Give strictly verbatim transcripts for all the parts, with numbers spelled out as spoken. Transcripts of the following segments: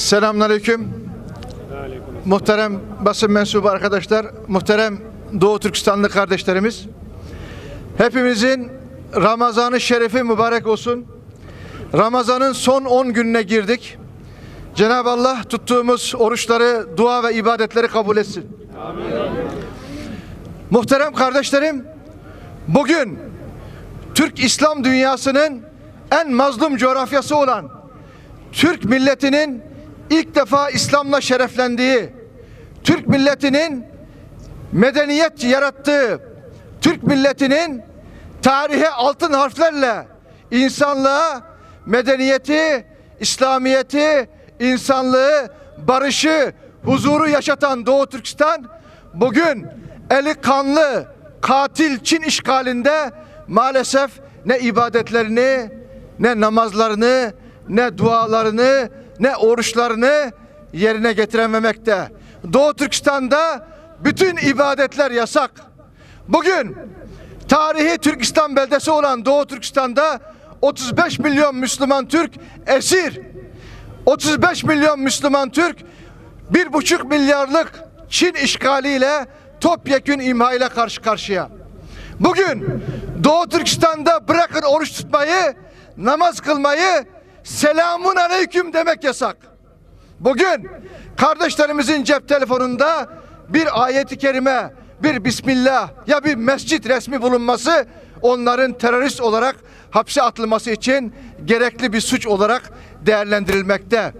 Selamünaleyküm. Muhterem basın mensubu arkadaşlar, muhterem Doğu Türkistanlı kardeşlerimiz. Hepimizin Ramazan-ı Şerifi mübarek olsun. Ramazan'ın son on gününe girdik. Cenab-ı Allah tuttuğumuz oruçları, dua ve ibadetleri kabul etsin. Muhterem kardeşlerim, bugün Türk İslam dünyasının en mazlum coğrafyası olan Türk milletinin ilk defa İslam'la şereflendiği, Türk milletinin medeniyet yarattığı, Türk milletinin tarihe altın harflerle insanlığa medeniyeti, İslamiyeti, insanlığı, barışı, huzuru yaşatan Doğu Türkistan bugün eli kanlı katil Çin işgalinde maalesef ne ibadetlerini, ne namazlarını, ne dualarını, ne oruçlarını yerine getirememekte. Doğu Türkistan'da bütün ibadetler yasak. Bugün tarihi Türkistan beldesi olan Doğu Türkistan'da otuz beş milyon Müslüman Türk esir. otuz beş milyon Müslüman Türk bir buçuk milyarlık Çin işgaliyle topyekün imha ile karşı karşıya. Bugün Doğu Türkistan'da bırakın oruç tutmayı, namaz kılmayı, selamun aleyküm demek yasak. Bugün kardeşlerimizin cep telefonunda bir ayeti kerime, bir Bismillah ya bir mescit resmi bulunması onların terörist olarak hapse atılması için gerekli bir suç olarak değerlendirilmekte.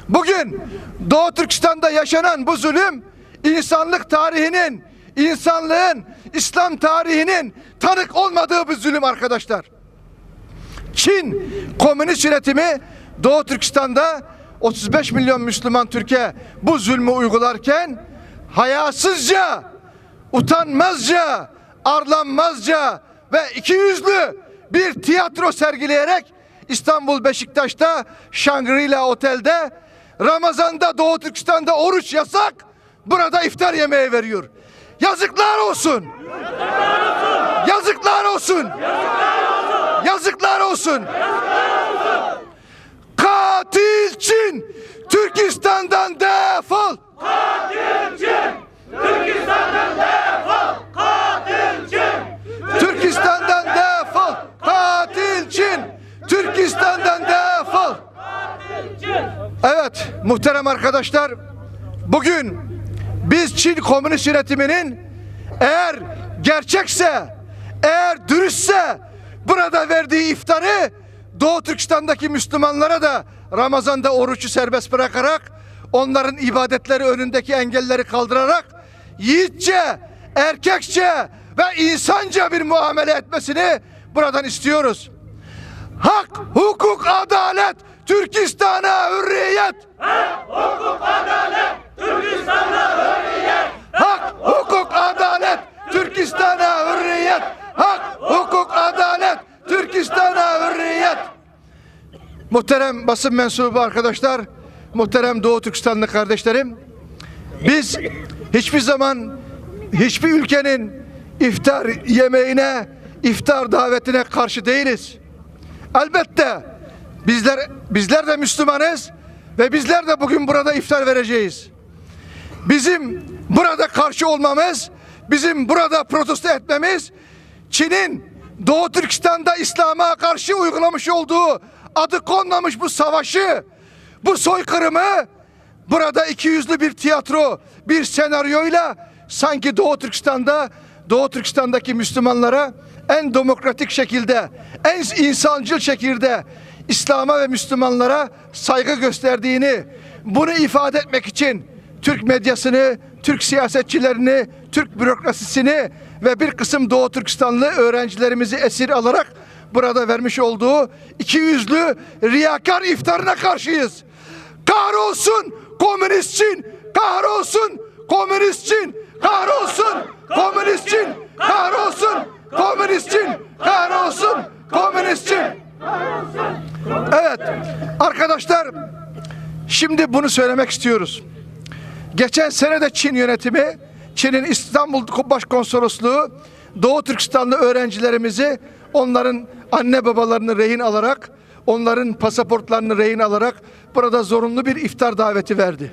Bugün Doğu Türkistan'da yaşanan bu zulüm insanlık tarihinin, insanlığın, İslam tarihinin tanık olmadığı bir zulüm arkadaşlar. Çin komünist yönetimi Doğu Türkistan'da otuz beş milyon Müslüman Türkiye bu zulmü uygularken hayasızca, utanmazca, arlanmazca ve ikiyüzlü bir tiyatro sergileyerek İstanbul Beşiktaş'ta Shangri-La Otel'de Ramazan'da Doğu Türkistan'da oruç yasak, burada iftar yemeği veriyor. Yazıklar olsun. Yazıklar olsun. Yazıklar olsun. Katil Çin, Türkistan'dan defol. Katil Çin, Türkistan'dan defol. Katil Çin, Türkistan'dan defol. Katil Çin, Türkistan'dan defol. Evet, muhterem arkadaşlar, bugün biz Çin komünist yönetiminin eğer gerçekse, eğer dürüstse burada verdiği iftarı Doğu Türkistan'daki Müslümanlara da Ramazan'da orucu serbest bırakarak, onların ibadetleri önündeki engelleri kaldırarak yiğitçe, erkekçe ve insanca bir muamele etmesini buradan istiyoruz. Hak, hukuk, adalet, Türkistan'a hürriyet! Hak, hukuk, adalet, Türkistan'a hürriyet! Hak, hukuk, adalet, Türkistan'a hürriyet! Hak, hukuk, adalet, Türkistan'a hürriyet! Muhterem basın mensubu arkadaşlar, muhterem Doğu Türkistanlı kardeşlerim, biz hiçbir zaman hiçbir ülkenin iftar yemeğine, iftar davetine karşı değiliz. Elbette bizler bizler de Müslümanız ve bizler de bugün burada iftar vereceğiz. Bizim burada karşı olmamız, bizim burada protesto etmemiz Çin'in Doğu Türkistan'da İslam'a karşı uygulamış olduğu adı konmamış bu savaşı, bu soykırımı burada ikiyüzlü bir tiyatro, bir senaryoyla sanki Doğu Türkistan'da, Doğu Türkistan'daki Müslümanlara en demokratik şekilde, en insancıl şekilde İslam'a ve Müslümanlara saygı gösterdiğini, bunu ifade etmek için Türk medyasını, Türk siyasetçilerini, Türk bürokrasisini ve bir kısım Doğu Türkistanlı öğrencilerimizi esir alarak burada vermiş olduğu ikiyüzlü riyakar iftarına karşıyız. Kahrolsun komünist Çin! Kahrolsun komünist Çin! Kahrolsun komünist Çin! Kahrolsun komünist Çin! Kahrolsun komünist Çin! Evet, arkadaşlar, şimdi bunu söylemek istiyoruz. Geçen sene de Çin yönetimi, Çin'in İstanbul Başkonsolosluğu Doğu Türkistanlı öğrencilerimizi, onların anne babalarını rehin alarak Onların pasaportlarını rehin alarak burada zorunlu bir iftar daveti verdi.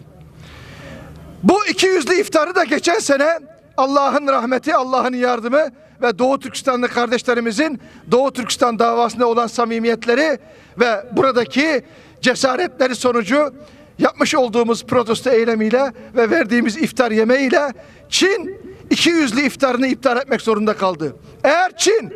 Bu iki yüzlü iftarı da geçen sene Allah'ın rahmeti, Allah'ın yardımı ve Doğu Türkistanlı kardeşlerimizin Doğu Türkistan davasında olan samimiyetleri ve buradaki cesaretleri sonucu yapmış olduğumuz protesto eylemiyle ve verdiğimiz iftar yemeğiyle Çin iki yüzlü iftarını iptal etmek zorunda kaldı. Eğer Çin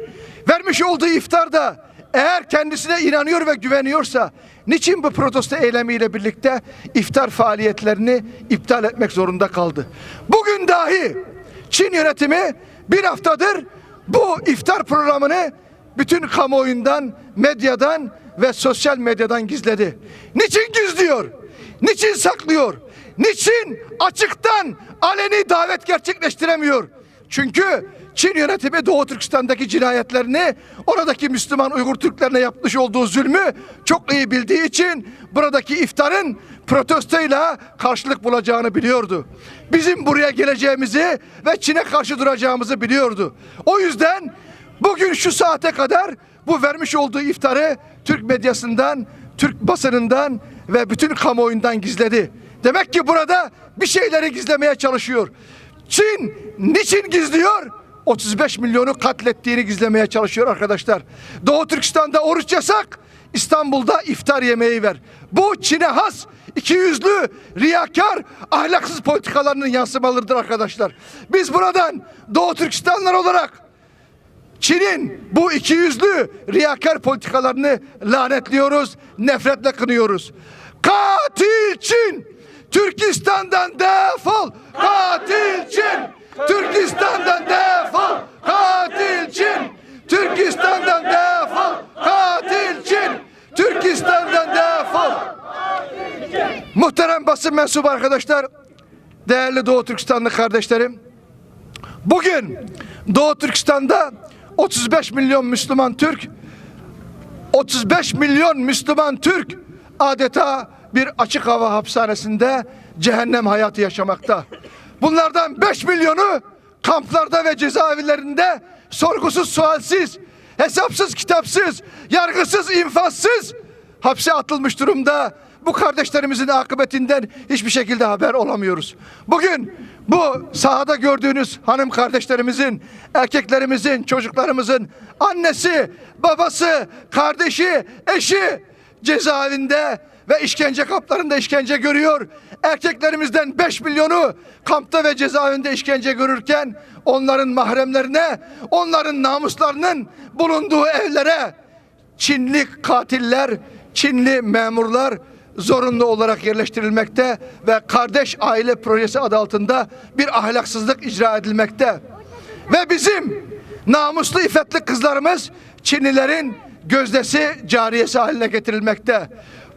vermiş olduğu iftarda eğer kendisine inanıyor ve güveniyorsa niçin bu protesto eylemiyle birlikte iftar faaliyetlerini iptal etmek zorunda kaldı? Bugün dahi Çin yönetimi bir haftadır bu iftar programını bütün kamuoyundan, medyadan ve sosyal medyadan gizledi. Niçin gizliyor? Niçin saklıyor? Niçin açıktan aleni davet gerçekleştiremiyor? Çünkü Çin yönetimi Doğu Türkistan'daki cinayetlerini, oradaki Müslüman Uygur Türklerine yapmış olduğu zulmü çok iyi bildiği için buradaki iftarın protestoyla karşılık bulacağını biliyordu. Bizim buraya geleceğimizi ve Çin'e karşı duracağımızı biliyordu. O yüzden bugün şu saate kadar bu vermiş olduğu iftarı Türk medyasından, Türk basınından ve bütün kamuoyundan gizledi. Demek ki burada bir şeyleri gizlemeye çalışıyor. Çin niçin gizliyor? otuz beş milyonu katlettiğini gizlemeye çalışıyor arkadaşlar. Doğu Türkistan'da oruç yasak, İstanbul'da iftar yemeği ver. Bu Çin'e has, ikiyüzlü, riyakar, ahlaksız politikalarının yansımalarıdır arkadaşlar. Biz buradan Doğu Türkistanlılar olarak Çin'in bu ikiyüzlü, riyakar politikalarını lanetliyoruz, nefretle kınıyoruz. Katil Çin! Türkistan'dan defol! Katil Çin! Türkistan'dan defol! Katil Çin! Türkistan'dan defol! Katil Çin! Türkistan'dan defol! Muhterem basın mensubu arkadaşlar, değerli Doğu Türkistanlı kardeşlerim, bugün Doğu Türkistan'da otuz beş milyon Müslüman Türk, otuz beş milyon Müslüman Türk adeta bir açık hava hapishanesinde cehennem hayatı yaşamakta. Bunlardan beş milyonu kamplarda ve cezaevlerinde sorgusuz sualsiz, hesapsız kitapsız, yargısız infazsız hapse atılmış durumda. Bu kardeşlerimizin akıbetinden hiçbir şekilde haber olamıyoruz. Bugün bu sahada gördüğünüz hanım kardeşlerimizin, erkeklerimizin, çocuklarımızın annesi, babası, kardeşi, eşi cezaevinde ve işkence kamplarında işkence görüyor. Erkeklerimizden beş milyonu kampta ve cezaevinde işkence görürken onların mahremlerine, onların namuslarının bulunduğu evlere Çinli katiller, Çinli memurlar zorunlu olarak yerleştirilmekte ve Kardeş Aile Projesi adı altında bir ahlaksızlık icra edilmekte. Ve bizim namuslu, iffetli kızlarımız Çinlilerin gözdesi, cariyesi haline getirilmekte.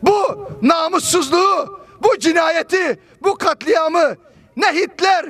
Bu namussuzluğu, bu cinayeti, bu katliamı ne Hitler,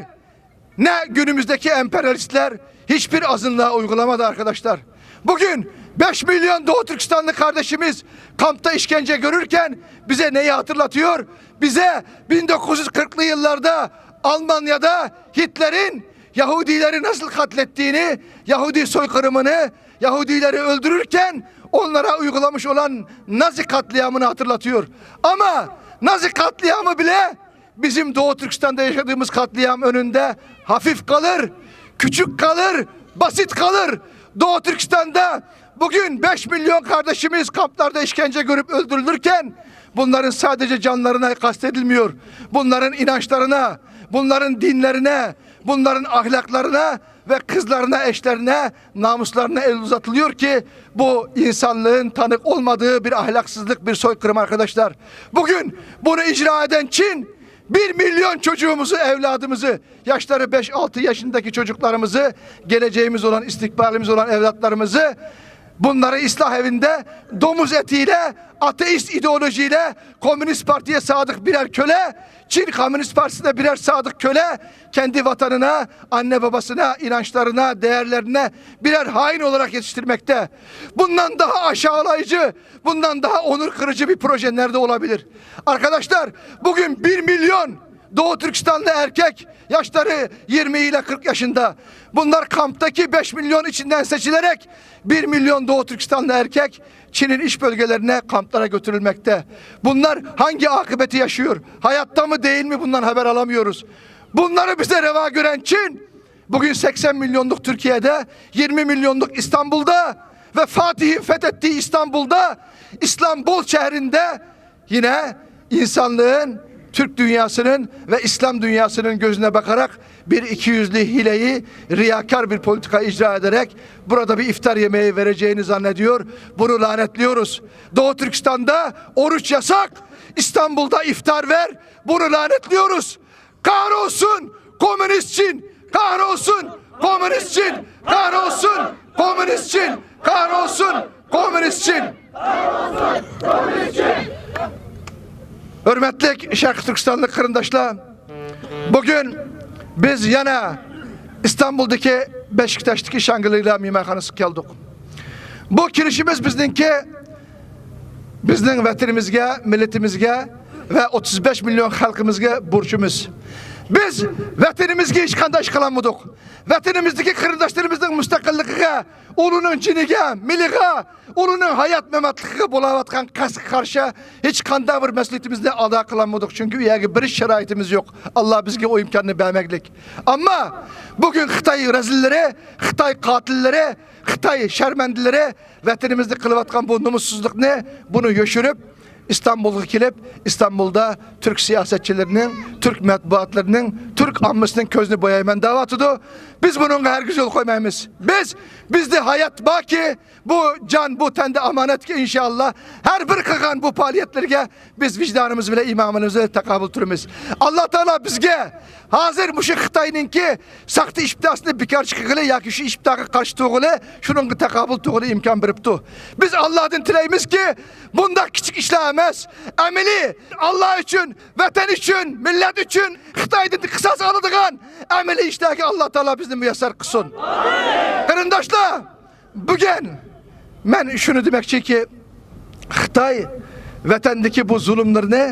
ne günümüzdeki emperyalistler hiçbir azınlığa uygulamadı arkadaşlar. Bugün beş milyon Doğu Türkistanlı kardeşimiz kampta işkence görürken bize neyi hatırlatıyor? Bize bin dokuz yüz kırklı yıllarda Almanya'da Hitler'in Yahudileri nasıl katlettiğini, Yahudi soykırımını, Yahudileri öldürürken onlara uygulamış olan Nazi katliamını hatırlatıyor. Ama Nazi katliamı bile bizim Doğu Türkistan'da yaşadığımız katliam önünde hafif kalır, küçük kalır, basit kalır. Doğu Türkistan'da bugün beş milyon kardeşimiz kamplarda işkence görüp öldürülürken bunların sadece canlarına kastedilmiyor. Bunların inançlarına, bunların dinlerine, bunların ahlaklarına ve kızlarına, eşlerine, namuslarına el uzatılıyor ki bu insanlığın tanık olmadığı bir ahlaksızlık, bir soykırım arkadaşlar. Bugün bunu icra eden Çin, bir milyon çocuğumuzu, evladımızı, yaşları beş altı yaşındaki çocuklarımızı, geleceğimiz olan, istikbalimiz olan evlatlarımızı bunları ıslah evinde domuz etiyle, ateist ideolojiyle, Komünist Parti'ye sadık birer köle, Çin Komünist Partisi'ne birer sadık köle, kendi vatanına, anne babasına, inançlarına, değerlerine birer hain olarak yetiştirmekte. Bundan daha aşağılayıcı, bundan daha onur kırıcı bir proje nerede olabilir? Arkadaşlar, bugün bir milyon Doğu Türkistanlı erkek Yaşları yirmi ile kırk yaşında. Bunlar kamptaki beş milyon içinden seçilerek bir milyon Doğu Türkistanlı erkek Çin'in iç bölgelerine, kamplara götürülmekte. Bunlar hangi akıbeti yaşıyor? Hayatta mı, değil mi, bundan haber alamıyoruz. Bunları bize reva gören Çin, bugün seksen milyonluk Türkiye'de, yirmi milyonluk İstanbul'da ve Fatih'in fethettiği İstanbul'da, İstanbul şehrinde yine insanlığın, Türk dünyasının ve İslam dünyasının gözüne bakarak bir ikiyüzlü hileyi, riyakar bir politika icra ederek burada bir iftar yemeği vereceğini zannediyor. Bunu lanetliyoruz. Doğu Türkistan'da oruç yasak, İstanbul'da iftar ver. Bunu lanetliyoruz. Kahrolsun komünist Çin! Kahrolsun komünist Çin! Kahrolsun komünist Çin! Kahrolsun komünist Çin! Hürmetlik Şarkı Türkistanlı kırındaşlar, bugün biz yana İstanbul'daki Beşiktaş'taki Şangri-La mimarhanası geldik. Bu kirişimiz bizninki, bizning vatanimizga, millatimizga va o'ttiz besh million xalqimizga borchimiz. Biz vatanimizga hech qanday ish qilolmadik. Vatanimizdagi qarindoshlarimiz mustaqilligiga, ularning jiniga, milliga, ularning hayot-mamatligiga bo'layotgan qasdga qarshi hech qanday bir mas'uliyatimizni ado qilolmadik, chunki u yerga berish sharoitimiz yo'q. Alloh bizga u imkonni bermaglik. Ammo bugun Xitoy razillari, Xitoy qotillari, Xitoy sharmandalari vatanimizda qilayotgan bu nomussizlikni, buni yoshirib, Istanbulga kelib, Istanbulda turk siyosatchilarining, turk matbuotlarining, turk ommasining ko'zini bo'yayman deyotidi. Biz buningga hargiz yo'l qo'ymaymiz. Biz, bizda hayot borki, bu jon, bu tanda omonatki, inshaalloh, har bir qilgan bu faoliyatlarga biz vijdonimiz bilan, iymonimiz bilan taqobil turamiz. Alloh taolo bizga hozir mushu Xitoyninki soxta ish iddosini bekorchi qilg'ili yoki shu ish iddoga qarshi turg'ili, shuningga taqobil turg'ili imkon beribdi. Biz Allohdan tilaymizki, bundoq kichik ishlar emas, amaliy, Alloh uchun, Vatan uchun, millat uchun Xitoydan qisos oladigan amaliy ishlarga Alloh taolo bizni muyassar qilsin. Qarindoshlar, bugun men shuni demoqchiki, Xitoy Vatandagi bu zulmlarni,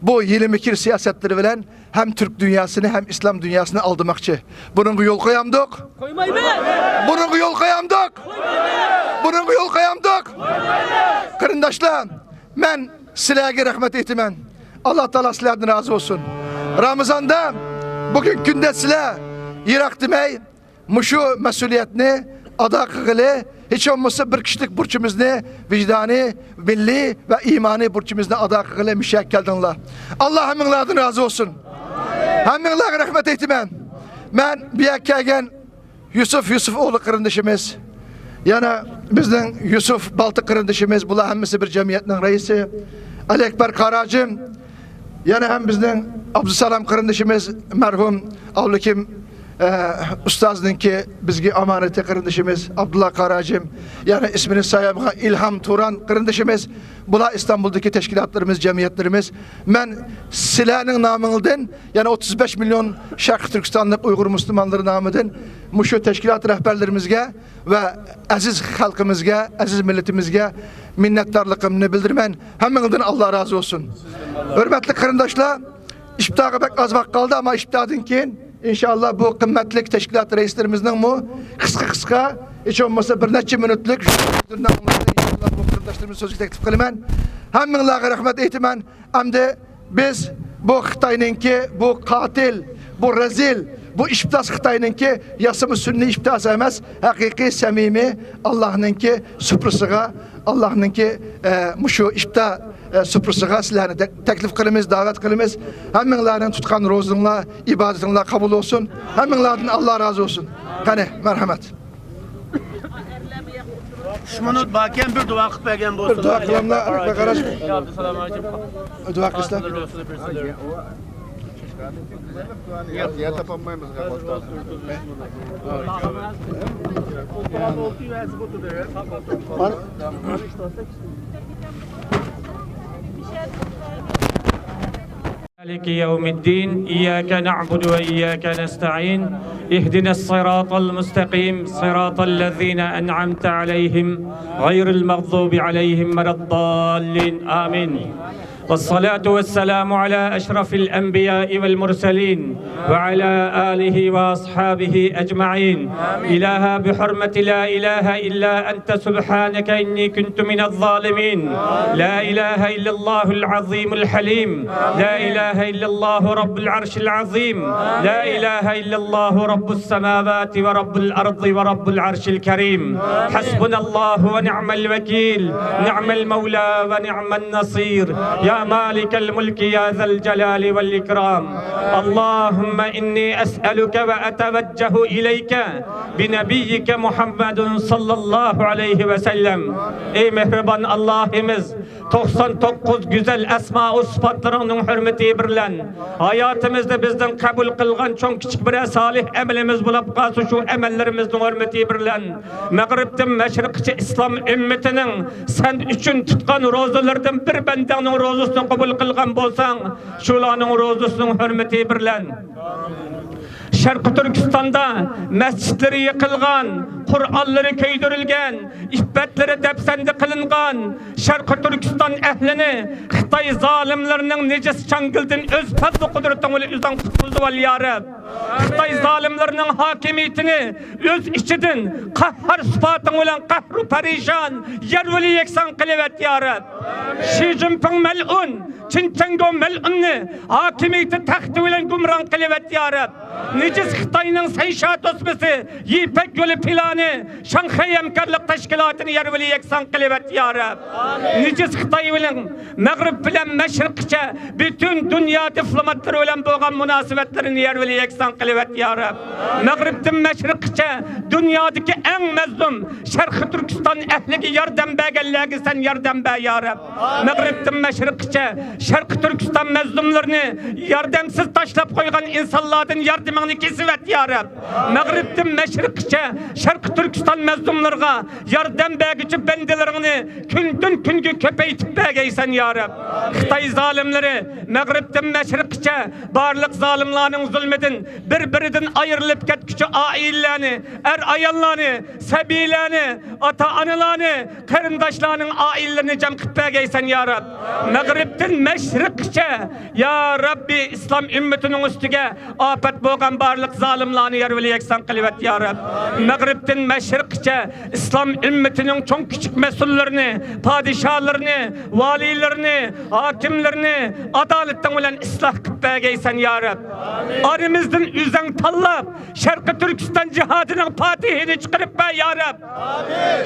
bu hiyla-mikr siyosatlari bilan ham turk dunyosini, ham islom dunyosini aldamoqchi. Buningga yo'l qo'yamdiq? Qo'ymaymiz! Buningga yo'l qo'yamdiq? Buningga yo'l qo'yamdiq? Qarindoshlar, men sizlarga rahmat aytaman. Alloh taolo sizlardan rozi bo'lsin. Ramazonda, bugungi kunda sizlar yiroq demay, mushu mas'uliyatni ado qilg'ili, hech bo'lmasa bir kishilik burchimizni, vijdoniy, milliy va iymoniy burchimizni ado qilg'ili mushaga keldinglar. Alloh hammanglardan rozi bo'lsin. Hammanglarga rahmat aytaman. Men bu yerga kelgan Yusuf, Yusuf o'g'li qarindishimiz, yana bizning Yusuf Balti qarindishimiz, bular hammasi bir jamiyatning raisi. Ali Akbar Qarajim, yana ham bizning Abdusalom qarindishimiz, marhum Avlikim, e, ustozninki bizga omonati qarindishimiz Abdulla Qarajim, yana ismini sayamga Ilham Turan qarindishimiz, bular Istanbuldagi tashkilotlarimiz, jamiyatlarimiz. Men sizlarning nomingizdan, yana o'ttiz besh million Sharqiy Turkistonlik Uyg'ur musulmonlari nomidan mushu tashkilot rahbarlarimizga va aziz xalqimizga, aziz millatimizga minnatdorligimni bildiraman. Hammangizdan Alloh rozi bo'lsin. Hurmatli qarindoshlar, iftorga bek oz vaqt qoldi, ammo iftordan keyin inshaalloh bu qimmatli tashkilot raislarimizning bu qisqa-qisqa, hech bo'lmasa bir necha minutlik, inshaalloh, bu qarindoshlarimiz so'ziga taklif qilaman. Hammanglarga rahmat aytaman. Hamda biz bu Xitoyninki, bu qotil, bu razil, bu ish ibdos Xitoyninki yasama sun'iy ish ibdosi emas, haqiqiy, samimiy Allohninki suprasiga, Allohninki, e, mushu ifto, e, suprasiga sizlarni tak-, taklif qilamiz, da'vat qilamiz. Hammanglarning tutgan ro'zinglar, ibodatinglar qabul bo'lsin. Hammanglardan Alloh rozi bo'lsin. Qani, marhamat. Üç minut varken bir dua kılıp bergen bolsun. Bir dua kılamla, Abdullah Karaca. Abdullah Karaca. Dua kılsa. Yer tapamayız. مالك يوم الدين. إياك نعبد وإياك نستعين. اهدنا الصراط المستقيم. صراط الذين أنعمت عليهم غير المغضوب عليهم ولا الضالين. آمين. والصلاة والسلام على أشرف الأنبياء والمرسلين وعلى آله وأصحابه أجمعين. إلهي بحرمة لا إله إلا أنت سبحانك إني كنت من الظالمين. لا إله إلا الله العظيم الحليم. لا إله إلا الله رب العرش العظيم. لا إله إلا الله رب السماوات ورب الأرض ورب العرش الكريم. حسبنا الله ونعم الوكيل. نعم المولى ونعم النصير. يا مالك الملك يا ذا الجلال والإكرام. اللهم إني أسألك وأتوجه إليك بنبيك محمد صلى الله عليه وسلم. ئەي مېھرىبان ئاللاھىمىز، توقسان توققۇز گۈزەل ئەسمائۇ سۈپەتلىرىڭنىڭ ھۆرمىتى بىلەن، ھاياتىمىزدا بىزنىڭ قەبۇل قىلغان چوڭ كىچىك بىرەر سالىھ ئەمىلىمىز بولاپ قالسا، شۇ ئەمەللىرىمىزنىڭ ھۆرمىتى بىلەن، مەغرىبتىن مەشرىققىچە ئىسلام ئۈممىتىنىڭ سەن ئۈچۈن تۇتقان روزىلىرىدىن بىر بەندەڭنىڭ روزىسىنى قوبۇل قىلغان بولساڭ، شۇلارنىڭ روزىسىنىڭ ھۆرمىتى بىلەن، شەرقىي تۈركىستاندا مەسچىتلىرى يىقىلغان، قۇرئانلىرى كۆيدۈرۈلگەن، ئىپپەتلىرى دەپسەندە قىلىنغان شەرقىي تۈركىستان ئەھلىنى خىتاي زالىملىرىنىڭ نىجىس چاڭگىلىدىن ئۆز پەزلى قۇدرىتىڭ بىلەن ئۆزۈڭ قۇتقۇزۇۋال، يا رەب. خىتاي زالىملىرىنىڭ ھاكىمىيىتىنى ئۆز ئىچىدىن قەھھار سۈپاتىڭ بىلەن قەھرۇ پەرىشان، يەر بىلەن يەكسان قىلىۋەت، يا رەب. شى جىنپىڭ مەلئۇن، چېن چىڭگو مەلئۇننى ھاكىمىيىتى تەختى بىلەن گۇمران قىلىۋەت، يا رەب. نىجىس خىتاينىڭ سەنشيا توسمىسى، يىپەك يولى پىلانى، شاڭخەي ھەمكارلىق تەشكىلاتىنى يەر بىلەن يەكسان قىلىۋەت، يا رەب. نىجىس خىتاي بىلەن مەغرىب بىلەن مەشرىققىچە پۈتۈن دۇنيا دىپلوماتلىرى بىلەن بولغان مۇناسىۋەتلىرىنى يەر بىلەن يەكسان قىلىۋەت، يا رەب. مەغرىبتىن مەشرىققىچە دۇنيادىكى ئەڭ مەزلۇم شەرقىي تۈركىستان ئەھلىگە ياردەم بەرگەنلەرگە سەن ياردەم بەر، يا رەب. مەغرىبتىن مەشرىققىچە شەرقىي تۈركىستان مەزلۇملىرىنى ياردەمسىز تاشلاپ قويغان ئىنسانلاردىن ياردىمىڭنى كېسىۋەت، يا رەب. مەغرىبتىن مەشرىققىچە شەرقىي تۈركىستان مەزلۇملىرىغا ياردەم بەرگۈچى بەندىلىرىڭنى كۈندىن كۈنگە كۆپەيتىپ بەرگەيسەن، يا رەب. خىتاي زالىملىرى مەغرىبتىن مەشرىققىچە بارلىق زالىملارنىڭ زۇلمىدىن، بىر-بىرىدىن ئايرىلىپ كەتكۈچى ئائىلىلەرنى، ئەر-ئاياللارنى، سەبىيلەرنى، ئاتا-ئانىلارنى، قېرىنداشلارنىڭ ئائىلىلىرىنى جەم قىلىپ بەرگەيسەن، يا رەب. مەغرىبتىن مەشرىققىچە، يا رەببى، ئىسلام ئۈممىتىنىڭ ئۈستىگە ئاپەت بولغان بارلىق زالىملارنى يەر بىلەن يەكسان قىلىۋەت، يا رەب. مەغرىبتىن مەشرىققىچە ئىسلام ئۈممىتىنىڭ چوڭ كىچىك مەسئۇللىرىنى، پادىشاھلىرىنى، ۋالىيلىرىنى، ھاكىملىرىنى ئادالىتىڭ بىلەن ئىسلاھ قىلىپ بەرگەيسەن، يا رەب. ئارىمىزدىن ئۆزەڭ تاللاپ، شەرقىي تۈركىستان جىھادىنىڭ پاتىھىنى چىقىرىپ بەر، يا رەب.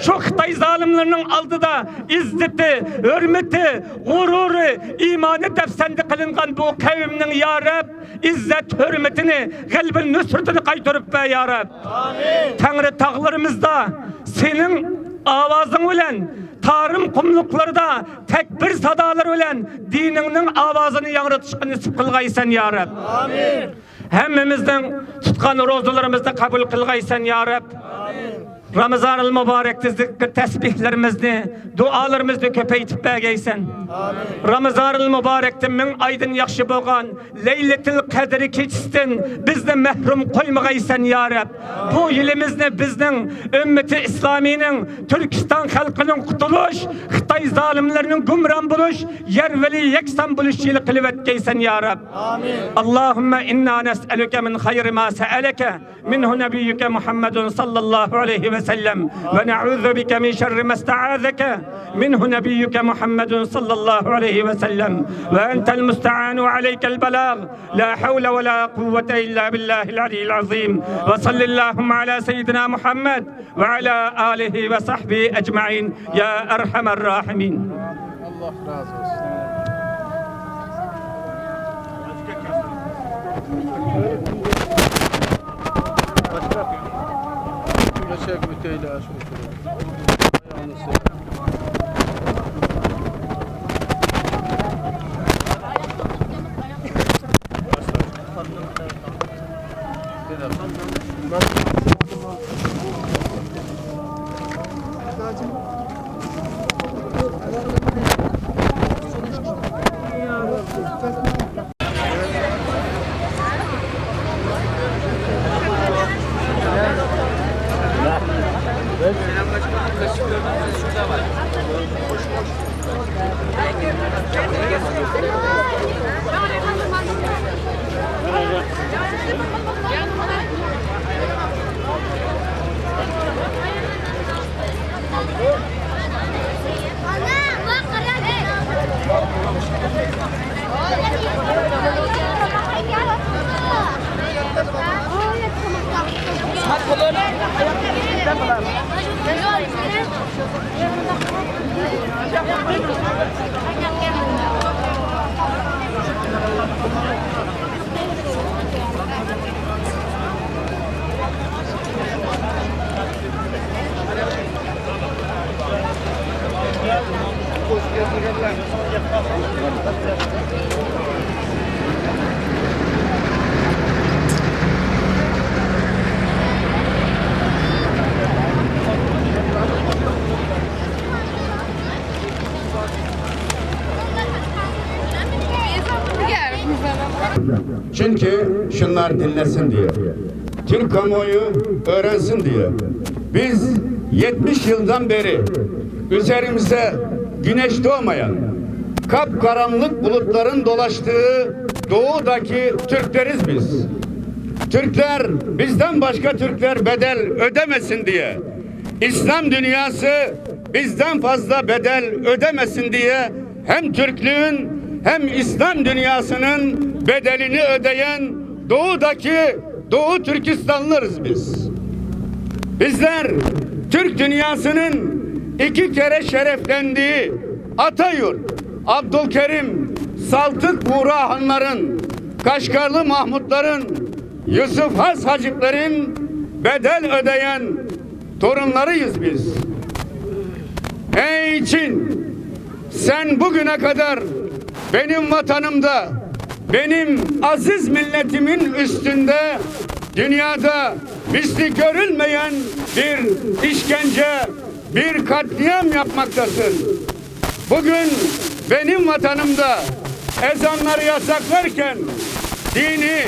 شۇ خىتاي زالىملىرىنىڭ ئالدىدا ئىززىتى، ھۆرمىتى، غۇرۇرى، ئىمانى دەپسەندە قىلىنغان بۇ قەۋمنىڭ، يا رەب، ئىززەت ھۆرمىتىنى، غەلىبە نۇسرىتىنى قايتۇرۇپ بەر، يا رەب. تەڭرى تاغلىرىمىزدا سېنىڭ ئاۋازىڭ بىلەن، تارىم قۇملۇقلىرىدا تەكبىر سادالىرى بىلەن دىنىڭنىڭ ئاۋازىنى ياڭرىتىشقا نېسىپ قىلغايسەن، يا رەب. ھەممىمىزنىڭ تۇتقان روزىلىرىمىزنى قەبۇل قىلغايسەن، يا رەب. رامىزانىل مۇبارەكتە زىكىر تەسبىھلىرىمىزنى، دۇئالىرىمىزنى كۆپەيتىپ بەرگەيسەن. رامىزانىل مۇبارەكتە مىڭ ئايدىن ياخشى بولغان لەيلىتىل قەدرى كېچىسىدىن بىزنى مەھرۇم قويمىغايسەن، يا رەب. بۇ يىلىمىزنى بىزنىڭ ئۈممىتى ئىسلامىينىڭ، تۈركىستان خەلقىنىڭ قۇتۇلۇش، خىتاي زالىملىرىنىڭ گۇمران بولۇش، يەر بىلەن يەكسان بولۇش يىلى قىلىۋەتكەيسەن، يا رەب. اللهم إنا نسألك من خير ما سألك منه نبيك محمد صلى الله عليه وسلم، ونعوذ بك من شر ما استعاذك منه نبيك محمد صلى الله عليه وسلم، وأنت المستعان وعليك البلاغ، لا حول ولا قوة إلا بالله العلي العظيم. وصل اللهم على سيدنا محمد وعلى آله وصحبه أجمعين يا أرحم الراحمين. Çünkü şunlar dinlesin diye. Türk kamuoyu öğrensin diye. Biz yetmiş yıldan beri üzerimize güneş doğmayan, kapkaranlık bulutların dolaştığı doğudaki Türkleriz biz. Türkler, bizden başka Türkler bedel ödemesin diye, İslam dünyası bizden fazla bedel ödemesin diye hem Türklüğün hem İslam dünyasının bedelini ödeyen doğudaki Doğu Türkistanlılarız biz. Bizler Türk dünyasının iki kere şereflendiği Atayurt, Abdülkerim, Saltık Buğra Hanların, Kaşgarlı Mahmutların, Yusuf Has Haciplerin bedel ödeyen torunlarıyız biz. Ey Çin, sen bugüne kadar benim vatanımda, benim aziz milletimin üstünde dünyada misli görülmeyen bir işkence, bir katliam yapmaktasın. Bugün benim vatanımda ezanları yasaklarken, dini,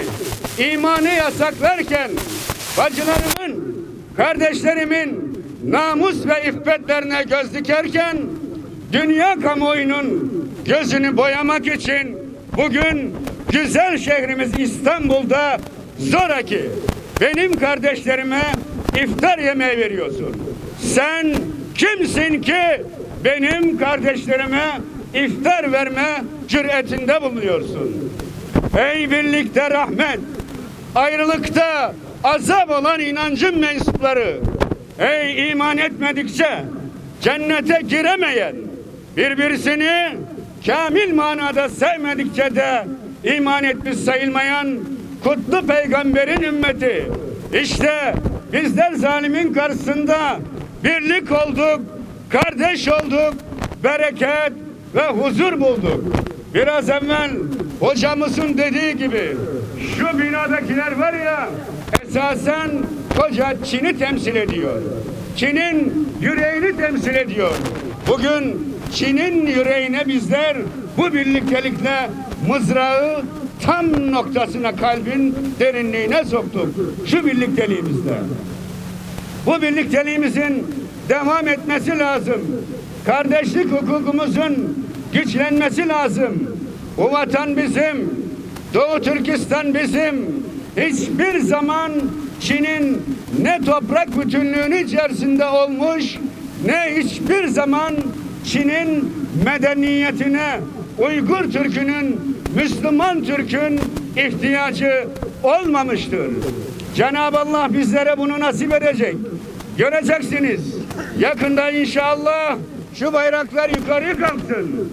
imanı yasaklarken, bacılarımın, kardeşlerimin namus ve iffetlerine göz dikerken, dünya kamuoyunun gözünü boyamak için bugün güzel şehrimiz İstanbul'da zoraki benim kardeşlerime iftar yemeği veriyorsun. Sen kimsin ki benim kardeşlerime iftar verme cüretinde bulunuyorsun? Ey birlikte rahmet, ayrılıkta azap olan inancın mensupları, ey iman etmedikçe cennete giremeyen, birbirisini kamil manada sevmedikçe de iman etmiş sayılmayan kutlu peygamberin ümmeti. İşte bizler zalimin karşısında birlik olduk, kardeş olduk, bereket ve huzur bulduk. Biraz evvel hocamızın dediği gibi şu binadakiler var ya, esasen koca Çin'i temsil ediyor. Çin'in yüreğini temsil ediyor. Bugün Çin'in yüreğine bizler bu birliktelikle mızrağı tam noktasına, kalbin derinliğine soktuk şu birlikteliğimizle. Bu birlikteliğimizin devam etmesi lazım. Kardeşlik hukukumuzun güçlenmesi lazım. Bu vatan bizim, Doğu Türkistan bizim. Hiçbir zaman Çin'in ne toprak bütünlüğünü içerisinde olmuş, ne hiçbir zaman Çin'in medeniyetine Uygur Türk'ünün, Müslüman Türk'ün ihtiyacı olmamıştır. Cenab-ı Allah bizlere bunu nasip edecek. Göreceksiniz. Yakında inşallah şu bayraklar yukarıya kalksın.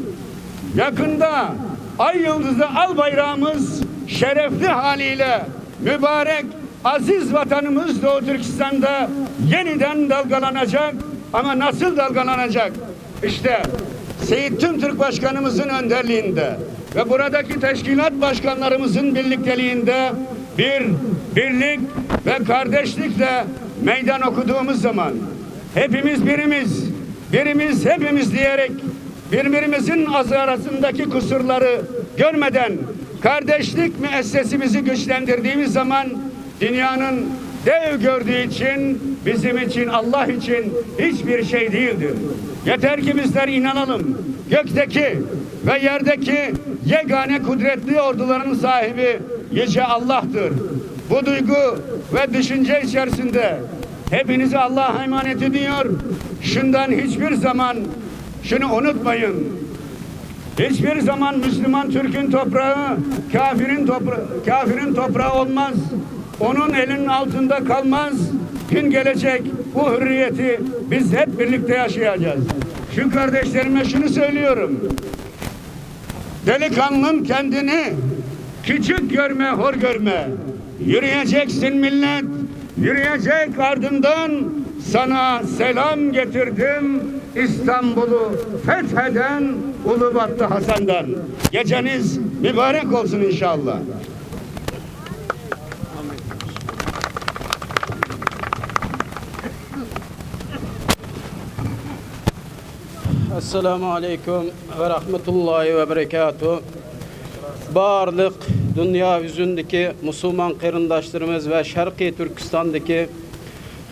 Yakında ay yıldızlı al bayrağımız şerefli haliyle mübarek aziz vatanımız Doğu Türkistan'da yeniden dalgalanacak. Ama nasıl dalgalanacak? İşte Seyit Tümtürk Başkanımızın önderliğinde ve buradaki teşkilat başkanlarımızın birlikteliğinde bir birlik ve kardeşlikle meydan okuduğumuz zaman hepimiz birimiz, birimiz hepimiz diyerek birbirimizin az arasındaki kusurları görmeden kardeşlik müessesimizi güçlendirdiğimiz zaman dünyanın dev gördüğü için bizim için, Allah için hiçbir şey değildir. Yeter ki bizler inanalım. Gökteki ve yerdeki yegane kudretli orduların sahibi Yüce Allah'tır. Bu duygu ve düşünce içerisinde hepinizi Allah'a emanet ediyor. Şundan hiçbir zaman şunu unutmayın. Hiçbir zaman Müslüman Türk'ün toprağı kafirin topra-, kafirin toprağı olmaz. Onun elinin altında kalmaz. Gün gelecek, bu hürriyeti biz hep birlikte yaşayacağız. Şu kardeşlerime şunu söylüyorum. Delikanlım kendini küçük görme, hor görme. Yürüyeceksin millet, yürüyecek ardından. Sana selam getirdim, İstanbul'u fetheden Ulubatlı Hasan'dan. Geceniz mübarek olsun inşallah. Assalomu alaykum va rahmatullohi va barakatuh. Barliq dunyo yuzundagi musulmon qarindoshlarimiz va Sharqiy Turkistondagi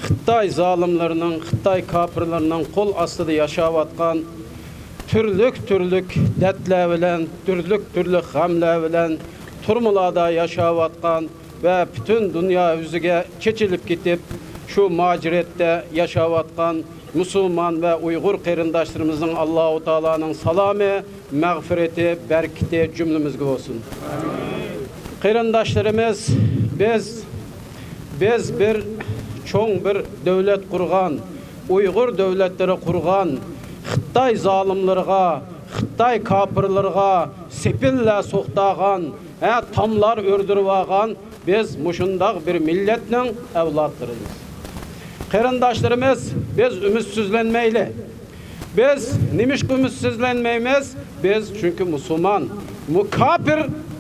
Xitoy zolimlarining, Xitoy kofirlarining qo'l ostida yashayotgan, turlik-turlik dardlar bilan, turlik-turlik g'amlar bilan turmalarda yashayotgan va butun dunyo yuziga chechilib ketib, shu mojratda yashayotgan musulmon va uyg'ur qarindoshlarimizning Allohu taoloning salomi, mag'firati, barkati jumlamizga bo'lsin. Qarindoshlarimiz, biz, biz bir cho'ng bir davlat qurgan, uyg'ur davlatlari qurgan, Xitoy zolimlariga, Xitoy kofirlariga sepillar so'qtagan, ha, tomlar o'rdirib olgan biz mushundoq bir millatning avlodlarimiz. Qarindoshlarimiz, biz umidsizlanmayli. Biz nimishqa umidsizlanmaymiz? Biz chunki musulmon. Bu kofir,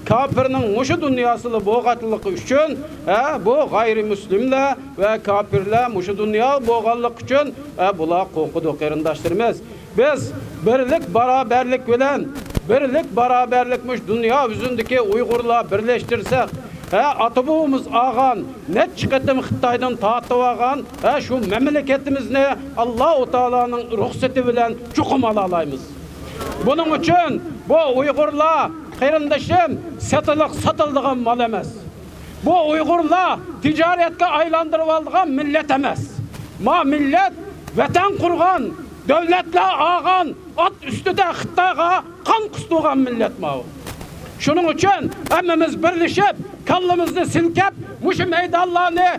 kofirning mushu dunyosida bo'lganligi uchun, ha, bu g'ayrimuslimlar va kofirlar mushu dunyo bo'lganligi uchun, ha, bular qo'rqidi, qarindoshlarimiz. Biz birlik, barobarlik bilan, birlik, barobarlik mush dunyo yuzindagi uyg'urlar birlashtirsak, ha, ota-bobomuz olgan, necha qatim Xitoydan tortib olgan, ha, shu mamlakatimizni Allohu taoloning ruxsati bilan chuqum olalaymiz. Buning uchun bu uyg'urlar, qarindoshim, sotiliq, sotiladigan mol emas. Bu uyg'urlar tijoratga aylantirib oladigan millat emas. Ma millat vatan qurgan, davlatlar olgan, ot ustida Xitoyga qon qustirgan millat ma u. Shuning uchun hammamiz birlashib, kallamizni silkab, mushu maydonlarni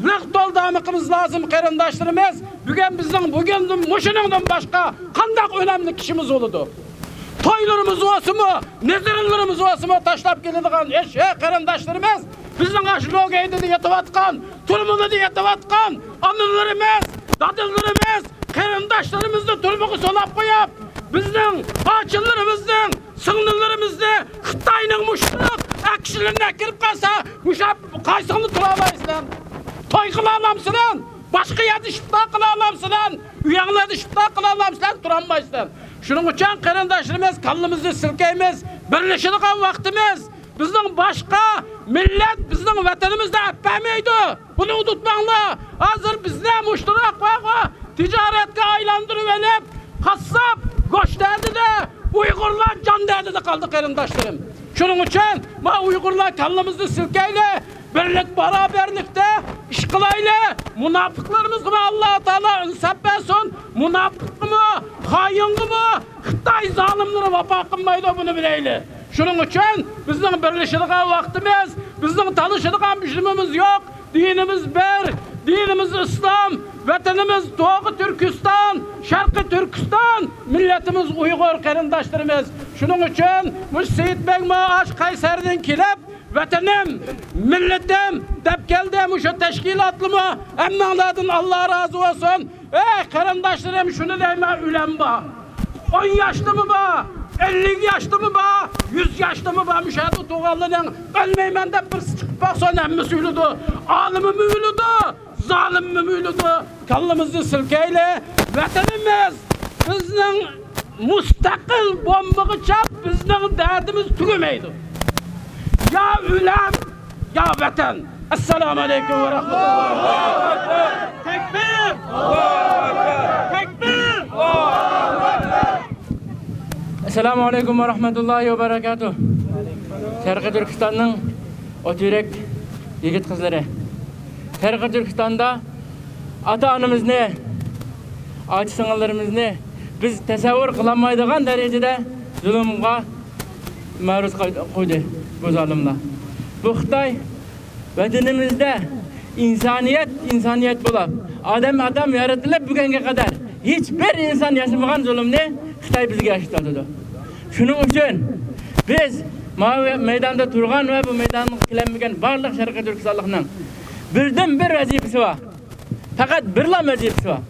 liq to'ldirmoqimiz lozim, qarindoshlarimiz. Bugun bizning bugundan, mushuningdan boshqa qandoq o'namli ishimiz bo'ladi? To'ylarimiz bo'lsinmi, nazrlarimiz bo'lsinmi, tashlab keladigan ish, ey qarindoshlarimiz, bizning shu Logaydida yotayotgan, turmalarda yotayotgan onalarimiz, dadalarimiz, qarindoshlarimizni turmaga solib qo'yib, bizning xotinlarimizning, singillarimizni Xitoyning mushriq akishilarni kirib qolsa, mushab qaysiqni tura olasizlar? To'y qila olamsizlar? Boshqa yerda iftor qila olamsizlar? Uyinglarda iftor qila olamsizlar? Turolmaysizlar. Shuning uchun, qarindoshlarimiz, kallamizni silkaymiz, birlashadigan vaqtimiz. Bizning boshqa millat bizning vatanimizda olib bermaydi. Buni unutmanglar. Hozir bizlar mushtarak va tijoratga aylantirib olib, qassob go'sht dardida, uyg'urlar jon dardida qoldi, qarindoshlarim. Shuning uchun, ma uyg'urlar, kallamizni silkayli, birlik barobarlikda ish qilayli. Munofiqlarimizga Alloh taolo insof bersin. Munofiqmi, xoinmi, Xitoy zolimlari vafo qilmaydi, buni bilayli. Shuning uchun bizning birlashadigan vaqtimiz, bizning talashadigan ishimiz yo'q. Dinimiz bir, dinimiz Islom, vatanimiz To'g'ri Turkiston, Sharqiy Turkiston, millatimiz Uyg'ur qarindoshlarimiz. Shuning uchun mush Seyitbek Maash Qaysardan kelib, "Vatanim, millatim" deb keldi. Mushu tashkilotlarmi, hammanglardan Alloh rozi bo'lsin. Ey qarindoshlarim, shuni deyman, o'lim bor. O'n yoshdami bor, ellik yoshdami bor, yuz yoshdami bor, mushu yerda tug'anlarning o'lmayman deb birisi chiqib baqsa, hammasi o'ladi. Olimimi o'ladi, zolimmi o'ladi. Kallamizni silkayli. Vatanimiz bizning mustaqil bo'lmag'icha bizning dardimiz tugamaydi. Yo o'lim, yo vatan. Assalomu alaykum va rahmatulloh. Takbir! Takbir! Assalomu alaykum va rahmatullohi va barakatuh. Sharqiy Turkistonning o't yurak yigit qizlari. Sharqiy Turkistonda ota-onamizni, ochi-singillarimizni biz tasavvur qilolmaydigan darajada zulmga ma'ruz qo'y-, qo'ydi bu zolimlar. Bu Xitoy vatanimizda insoniyat ئىنسانىيەت بولۇپ، ئادەم ئادەم يارىتىلىپ بۈگۈنگە قەدەر ھېچبىر ئىنسان ياشىمىغان زۇلۇمنى خىتاي بىزگە ياشىتىۋاتىدۇ. شۇنىڭ ئۈچۈن بىز ماۋۇ مەيداندا تۇرغان ۋە بۇ مەيدانغا كېلەلمىگەن بارلىق شەرقىي تۈركىستانلىقنىڭ بىردىنبىر ۋەزىپىسى بار. پەقەت بىرلا ۋەزىپىسى بار.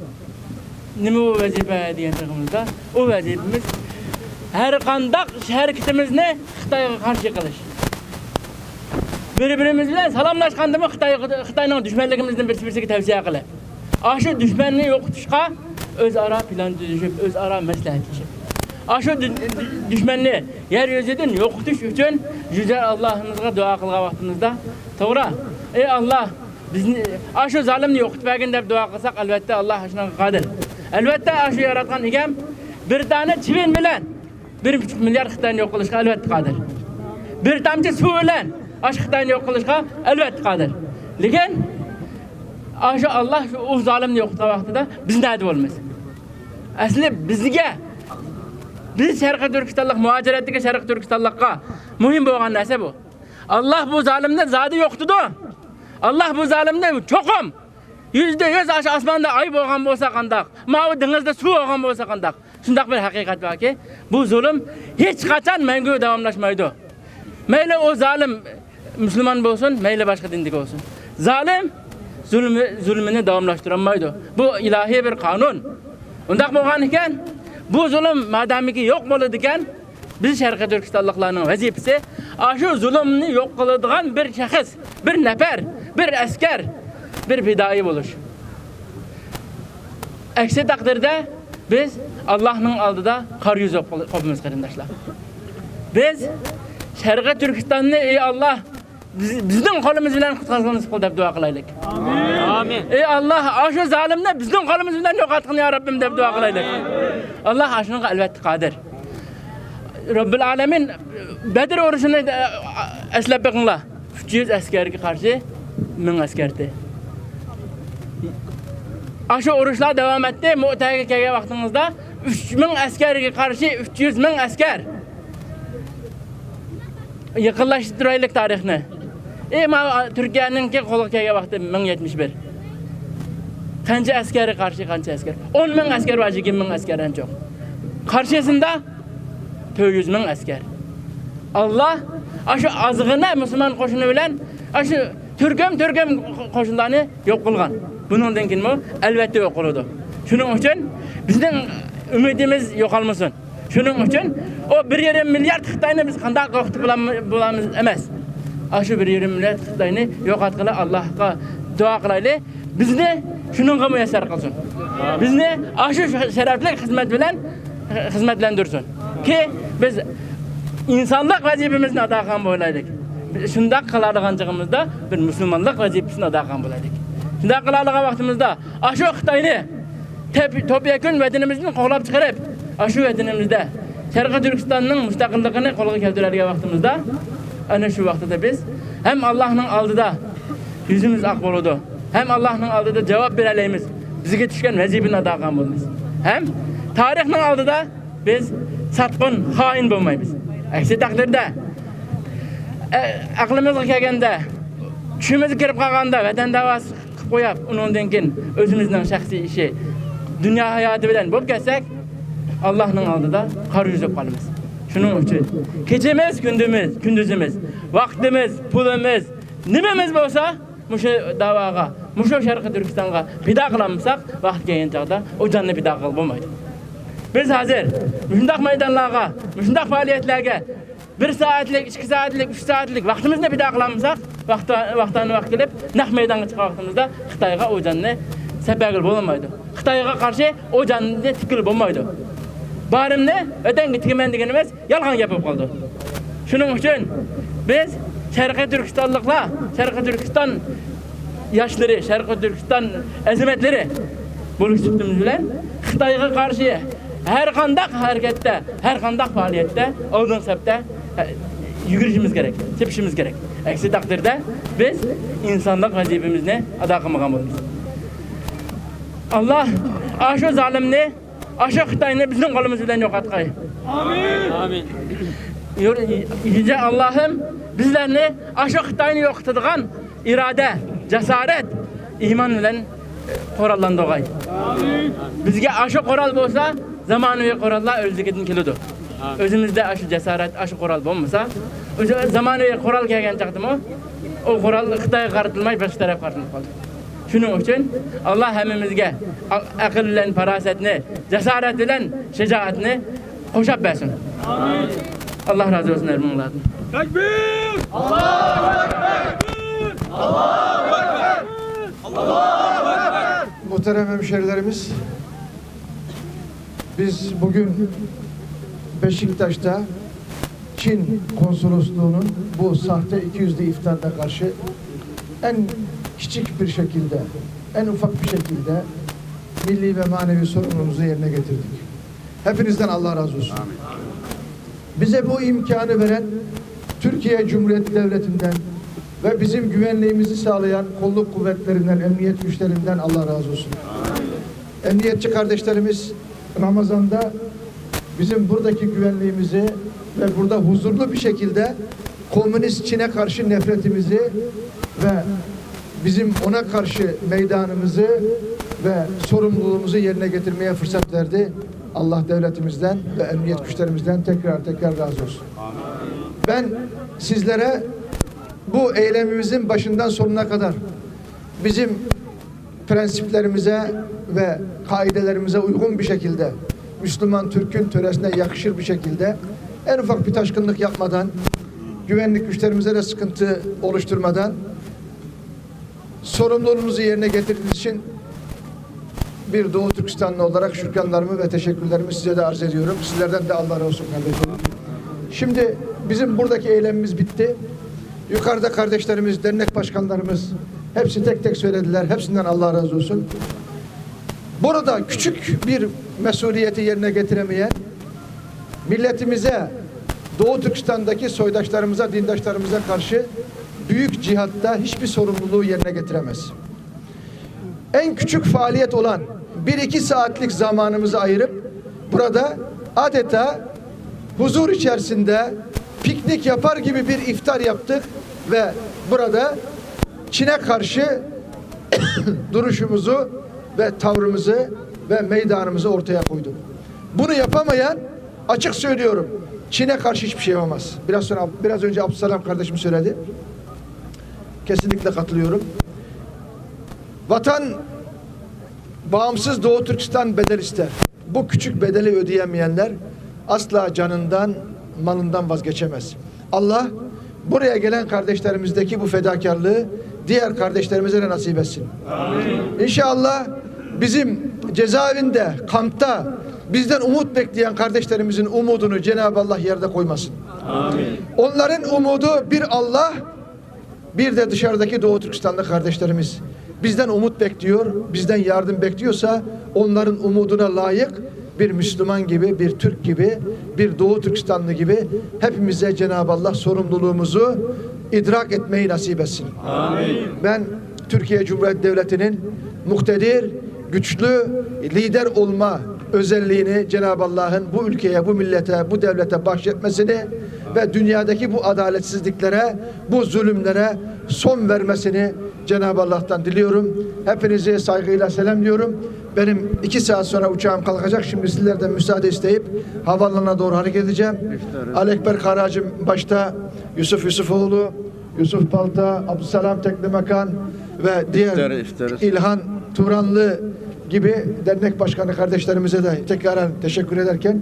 نېمە ئۇ ۋەزىپە دېگەن چېغىمىزدا، ئۇ ۋەزىپىمىز ھەر قانداق ئىش ھەرىكىتىمىزنى خىتايغا قارشى قىلىش. بىر-بىرىمىز بىلەن سالاملاشقاندىمۇ خىتاي، خىتاينىڭ دۈشمەنلىكىمىزنى بىرسى-بىرسىگە تەۋسىيە قىلىپ، ئاشۇ دۈشمەننى يوقىتىشقا ئۆزئارا پىلان تۈزۈشۈپ، ئۆزئارا مەسلىھەتلىشىپ، ئاشۇ دۈ-، دۈشمەننى يەر يۈزىدىن يوقىتىش ئۈچۈن يۈزى ئاللاھىمىزغا دۇئا قىلغان ۋاقتىمىزدا، توغرا، ئەي ئاللاھ، بىزنى، ئاشۇ زالىمنى يوقىتىپ بەرگىن دەپ دۇئا قىلساق، ئەلۋەتتە، ئاللاھ ئاشۇنىڭغا قادىر. ئەلۋەتتە، ئاشۇ ياراتقان ئىگەم بىر دانە چىۋىن بىلەن بىر پۈتۈن مىليارد خىتاينى يوق قىلىشقا، ئەلۋەتتە، قادىر. بىر تامچە سۇ بىلەن ئاشۇ خىتاينى يوق قىلىشقا، ئەلۋەتتە، قادىر. لېكىن ئاشۇ ئاللاھ شۇ ئۇ زالىمنى يوقىتقان ۋاقتىدا بىز نەدە بولىمىز؟ ئەسلى بىزگە، بىز شەرقىي تۈركىستانلىق، مۇھاجىرەتتىكى شەرقىي تۈركىستانلىققا مۇھىم بولغان نەرسە بۇ. ئاللاھ بۇ زالىمنى زادى يوقىتىدۇ. ئاللاھ بۇ زالىمنى چوقۇم يۈزدە يۈز ئاشۇ ئاسماندا ئاي بولغان بولسا قانداق، ماۋۇ دېڭىزدا سۇ بولغان بولسا قانداق، شۇنداق بىر ھەقىقەت باركى، بۇ زۇلۇم ھېچقاچان مەڭگۈ داۋاملاشمايدۇ. مەيلى ئۇ زالىم مۇسۇلمان بولسۇن، مەيلى باشقا دىندىكى بولسۇن. زالىم زۇلمى، زۇلمىنى داۋاملاشتۇرالمايدۇ. بۇ ئىلاھىي بىر قانۇن. ئۇنداق بولغان ئىكەن، بۇ زۇلۇم مادامىكى يوق بولىدىكەن، بىز شەرقىي تۈركىستانلىقلارنىڭ ۋەزىپىسى ئاشۇ زۇلۇمنى يوق قىلىدىغان بىر شەخس، بىر نەپەر، بىر ئەسكەر، بىر پىدائىي بولۇش. ئەكسى تەقدىردە بىز ئاللاھنىڭ ئالدىدا قارا يۈز بولۇپ قوپىمىز، قېرىنداشلار. بىز شەرقىي تۈركىستاننى، ئەي ئاللاھ، بىز، بىزنىڭ قولىمىز بىلەن قۇتقۇزغىن دەپ دۇئا قىلايلىك. ئامىن. ئەي ئاللاھ، ئاشۇ زالىمنى بىزنىڭ قولىمىز بىلەن يوقاتقىن يا رەببىم دەپ دۇئا قىلايلىك. ئاللاھ ئاشۇنىڭغا ئەلۋەتتە قادىر. رەببىل ئالەمىن بەدر ئۇرۇشىنى، ئە، ئەسلەپ بېقىڭلار. ئۈچ يۈز ئەسكەرگە قارشى مىڭ ئەسكەرتى. ئاشۇ ئۇرۇشلار داۋام ئەتتى. مۇئتەگە كەلگەن ۋاقتىڭىزدا ئۈچ مىڭ ئەسكەرگە قارشى ئۈچ يۈز مىڭ ئەسكەر. يېقىنلاشتۇرايلىق تارىخنى. ئى، ماۋۇ تۈركىيەنىڭكى قولغا كەلگەن ۋاقتى مىڭ يەتمىش بىر. قانچە ئەسكەرگە قارشى قانچە ئەسكەر؟ ئون مىڭ ئەسكەر بار، يىگىرمە مىڭ ئەسكەر ئەنچوق. قارشىسىندا تۆت يۈز مىڭ ئەسكەر. ئاللاھ ئاشۇ ئازغىنە مۇسۇلمان قوشۇنى بىلەن ئاشۇ تۈركۈم تۈركۈم قوشۇنلارنى يوق قىلغان. بۇنىڭدىن كېيىنمۇ ئەلۋەتتە يوق قىلىدۇ. شۇنىڭ ئۈچۈن بىزنىڭ ئۈمىدىمىز يوقالمىسۇن. شۇنىڭ ئۈچۈن ئۇ بىر يېرىم مىليارد خىتاينى بىز قانداق يوقىتىپ بولام-، بولىمىز ئەمەس. ئاشۇ بىر يېرىم مىليارد خىتاينى يوقاتقىلى، ئاللاھقا دۇئا قىلايلى. بىزنى شۇنىڭغا مۇيەسسەر قىلسۇن. بىزنى ئاشۇ شەرەپلىك خىزمەت بىلەن خىزمەتلەندۈرسۇن. كى بىز ئىنسانلىق ۋەزىپىمىزنى ئادا قىلغان بولايلىك. بىز شۇنداق قىلالىغان چېغىمىزدا بىر مۇسۇلمانلىق ۋەزىپىسىنى ئادا قىلغان بولايلىك. شۇنداق قىلالىغان ۋاقتىمىزدا ئاشۇ خىتاينى تەپ-، توپيەكۈن ۋەتىنىمىزدىن قوغلاپ چىقىرىپ، ئاشۇ ۋەتىنىمىزدە شەرقىي تۈركىستاننىڭ مۇستەقىللىقىنى قولغا كەلتۈرەلىگەن ۋاقتىمىزدا، ئەنە شۇ ۋاقتىدا بىز ھەم ئاللاھنىڭ ئالدىدا يۈزىمىز ئاق بولىدۇ، ھەم ئاللاھنىڭ ئالدىدا جاۋاب بېرەلەيمىز. بىزگە چۈشكەن ۋەزىپىنى ئادا قىلغان بولىمىز. ھەم تارىخنىڭ ئالدىدا بىز ساتقىن، خائىن بولمايمىز. ئەكسى تەقدىردە، ئە-، ئەقلىمىزگە كەلگەندە، چۈشىمىزگە كىرىپ قالغاندا ۋەتەن داۋاسى قىلىپ قويۇپ، ئۇنىڭدىن كېيىن ئۆزىمىزنىڭ شەخسىي ئىشى، دۇنيا ھاياتى بىلەن بولۇپ كەتسەك، ئاللاھنىڭ ئالدىدا قارا يۈز بولۇپ قالىمىز. شۇنىڭ ئۈچۈن كېچىمىز، كۈندۈمىز، كۈندۈزىمىز، ۋاقتىمىز، پۇلىمىز، نېمىمىز بولسا، مۇشۇ داۋاغا، مۇشۇ شەرقىي تۈركىستانغا پىدا قىلالمىساق، ۋاقتى كەلگەن چاغدا ئۇ جاننى پىدا قىلغىلى بولمايدۇ. بىز ھازىر مۇشۇنداق مەيدانلارغا، مۇشۇنداق پائالىيەتلەرگە بىر سائەتلىك، ئىككى سائەتلىك، ئۈچ سائەتلىك ۋاقتىمىزنى پىدا قىلالمىساق، ۋاقتى، ۋاقتانە ۋاقىت كېلىپ، نەق مەيدانغا چىققان ۋاقتىمىزدا خىتايغا ئۇ جاننى سەپ بەرگىلى بولمايدۇ. خىتايغا قارشى ئۇ جاننى تىككىلى بولمايدۇ. بارىمنى ۋەتەنگە تىكىمەن دېگىنىمىز يالغان گەپ بولۇپ قالىدۇ. شۇنىڭ ئۈچۈن بىز شەرقىي تۈركىستانلىقلار، شەرقىي تۈركىستان ياشلىرى، شەرقىي تۈركىستان ئەزىمەتلىرى بولۇش سۈپىتىمىز بىلەن خىتايغا قارشى ھەر قانداق ھەرىكەتتە، ھەر قانداق پائالىيەتتە ئالدىنقى سەپتە، ھە، يۈگۈرۈشىمىز كېرەك، چېپىشىمىز كېرەك. ئەكسى تەقدىردە بىز ئىنسانلىق ۋەزىپىمىزنى ئادا قىلمىغان بولىمىز. ئاللا ئاشۇ زالىمنى، ئاشۇ خىتاينى بىزنىڭ قولىمىز بىلەن يوقاتقاي. ئامىن. يۈر-، يۈزە ئاللاھىم بىزلەرنى ئاشۇ خىتاينى يوقىتىدىغان ئىرادە، جاسارەت، ئىمان بىلەن قوراللاندۇرغاي. بىزگە ئاشۇ قورال بولسا، زامانىۋى قوراللار ئۆزلۈكىدىن كېلىدۇ. ئۆزىمىزدە ئاشۇ جاسارەت، ئاشۇ قورال بولمىسا، ئۆزى زامانىۋى قورال كەلگەن چاغدىمۇ، ئۇ قورال خىتايغا قارىتىلماي، باشقا تەرەپكە قارىتىلىپ قالدى. شۇنىڭ ئۈچۈن ئاللا ھەممىمىزگە ئە-، ئەقىل بىلەن پاراسەتنى، جاسارەت بىلەن شىجائەتنى قوشاپ بەرسۇن. ئاللا رازى بولسۇن ھەممىڭلاردىن. تەكبىر! Muhterem hemşerilerimiz, biz bugün Beşiktaş'ta Çin konsolosluğunun bu sahte iki yüzlü iftarına karşı en küçük bir şekilde, en ufak bir şekilde milli ve manevi sorumluluğumuzu yerine getirdik. Hepinizden Allah razı olsun. Bize bu imkanı veren Türkiye Cumhuriyeti Devleti'nden ve bizim güvenliğimizi sağlayan kolluk kuvvetlerinden, emniyet güçlerinden Allah razı olsun. Emniyetçi kardeşlerimiz Ramazan'da bizim buradaki güvenliğimizi ve burada huzurlu bir şekilde komünist Çin'e karşı nefretimizi ve bizim ona karşı meydanımızı ve sorumluluğumuzu yerine getirmeye fırsat verdi. Allah devletimizden ve emniyet güçlerimizden tekrar tekrar razı olsun. Ben sizlere bu eylemimizin başından sonuna kadar bizim prensiplerimize ve kaidelerimize uygun bir şekilde, Müslüman Türk'ün töresine yakışır bir şekilde, en ufak bir taşkınlık yapmadan, güvenlik güçlerimize de sıkıntı oluşturmadan sorumluluğunuzu yerine getirdiğiniz için bir Doğu Türkistanlı olarak şükranlarımı ve teşekkürlerimi size de arz ediyorum. Sizlerden de Allah razı olsun kardeşlerim. Şimdi bizim buradaki eylemimiz bitti. Yukarıda kardeşlerimiz, dernek başkanlarımız hepsi tek tek söylediler. Hepsinden Allah razı olsun. Burada küçük bir mesuliyeti yerine getiremeyen milletimize, Doğu Türkistan'daki soydaşlarımıza, dindaşlarımıza karşı büyük cihatta hiçbir sorumluluğu yerine getiremez. En küçük faaliyet olan bir iki saatlik zamanımızı ayırıp burada adeta huzur içerisinde piknik yapar gibi bir iftar yaptık ve burada Çin'e karşı duruşumuzu ve tavrımızı ve meydanımızı ortaya koyduk. Bunu yapamayan, açık söylüyorum, Çin'e karşı hiçbir şey yapamaz. Biraz sonra, biraz önce Abdüsselam kardeşim söyledi. Kesinlikle katılıyorum. Vatan bağımsız Doğu Türkistan bedel ister. Bu küçük bedeli ödeyemeyenler asla canından, malından vazgeçemez. Allah buraya gelen kardeşlerimizdeki bu fedakarlığı diğer kardeşlerimize de nasip etsin. İnşallah bizim cezaevinde, kampta bizden umut bekleyen kardeşlerimizin umudunu Cenab-ı Allah yerde koymasın. Onların umudu bir Allah, bir de dışarıdaki Doğu Türkistanlı kardeşlerimiz bizden umut bekliyor, bizden yardım bekliyorsa onların umuduna layık bir Müslüman gibi, bir Türk gibi, bir Doğu Türkistanlı gibi hepimize Cenab-ı Allah sorumluluğumuzu idrak etmeyi nasip etsin. Ben Türkiye Cumhuriyeti Devleti'nin muktedir, güçlü lider olma özelliğini Cenab-ı Allah'ın bu ülkeye, bu millete, bu devlete bahşetmesini ve dünyadaki bu adaletsizliklere, bu zulümlere son vermesini Cenab-ı Allah'tan diliyorum. Hepinizi saygıyla selamlıyorum. Benim iki saat sonra uçağım kalkacak. Şimdi sizlerden müsaade isteyip havaalanına doğru hareket edeceğim. Ali Ekber Karacım başta, Yusuf Yusufoğlu, Yusuf Palta, Abdüsselam Teklimakan ve diğer İftar, iftar. İlhan Turanlı gibi dernek başkanı kardeşlerimize de tekraren teşekkür ederken,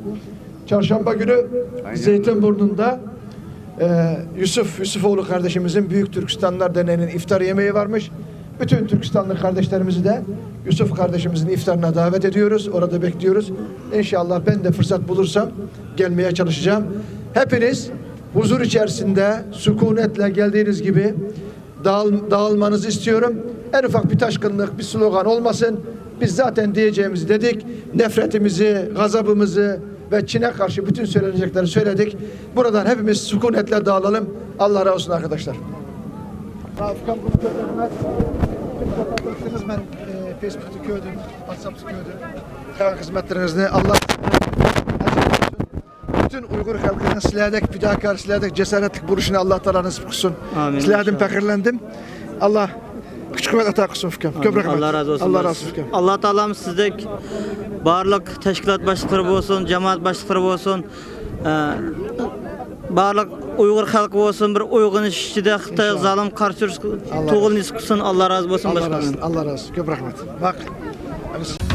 çarşamba günü Zeytinburnu'nda e, Yusuf Yusufoğlu kardeşimizin Büyük Türkistanlar Derneği'nin iftar yemeği varmış. Bütün Türkistanlı kardeşlerimizi de Yusuf kardeşimizin iftarına davet ediyoruz. Orada bekliyoruz. İnşallah ben de fırsat bulursam gelmeye çalışacağım. Hepiniz huzur içerisinde sükunetle geldiğiniz gibi dağıl-, dağılmanızı istiyorum. En ufak bir taşkınlık, bir slogan olmasın. Biz zaten diyeceğimizi dedik. Nefretimizi, gazabımızı ve Çin'e karşı bütün söylenecekleri söyledik. Buradan hepimiz sükunetle dağılalım. Allah razı olsun arkadaşlar. Rauf Kambur'un gözlerine, Facebook'ta gördüm, WhatsApp'ta gördüm. Xizmetleringizni Allah bütün Uygur halkının sizlerdeki fidakar, sizlerdeki cesaretlik buluşunu Allah Teala nasip kılsın. Amin. Sizlerden inşallah. Fakirlendim. Allah كۈچ قۇۋۋەت ئاتا قىلسۇن ئۇكام. كۆپ رەھمەت. ئاللا رازى بولسۇن. ئاللا رازى ئۇكام. ئاللا تائالام سىزدەك بارلىق تەشكىلات باشلىقلىرى بولسۇن، جامائەت باشلىقلىرى بولسۇن، ئە، بارلىق ئۇيغۇر خەلقى بولسۇن، بىر ئويغىنىش ئىچىدە خىتاي زالىم قارشى تۇرۇش تۇغۇلنى قىلسۇن. ئاللا رازى بولسۇن. ئاللا باشقا رازى، ئاللا رازى. كۆپ رەھمەت. باق.